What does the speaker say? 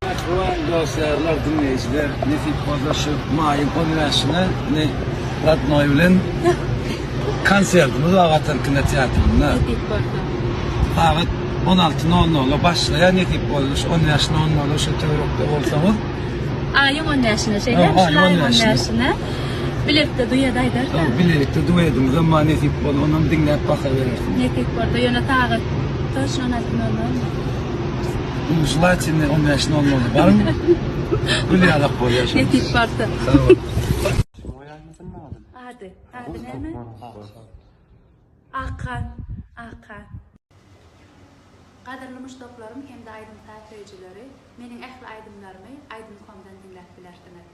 Mähriban dost-ýarlar, diňleýjiler, nesip bolsa şu maýyň on bäşine ine Radnoý bilen konsertimiz bar Watan kinoteatrynda. Nesip bolsa. Sagat 16 nol nola başlaýar nesip bolsa şu 15 nol nola şu töwerekde bolsaňyz. Aýyň on bäşine şeýdemi? Aýyň Şu aýyň on 15-ine. bäşine. Bilelikde duet aýdarys. Hawa, bilelikde duedimiz hem bar nesip bolsa onam diňläp baha berersiňiz. Nesip bolsa ýöne sagat toçno on alty nol nolmy? Želatelno 15 nol nola baryň. Gül ýalak bolýar şonda. Nesip bolsa. Sag bol. Ady, ady näme? Akhan, Akhan. Gadyrly muşdaklarym hem-de aýdym-saz söýüjileri, meniň ähli aýdymlarymy Aýdym komdan diňläp bilersiňiz.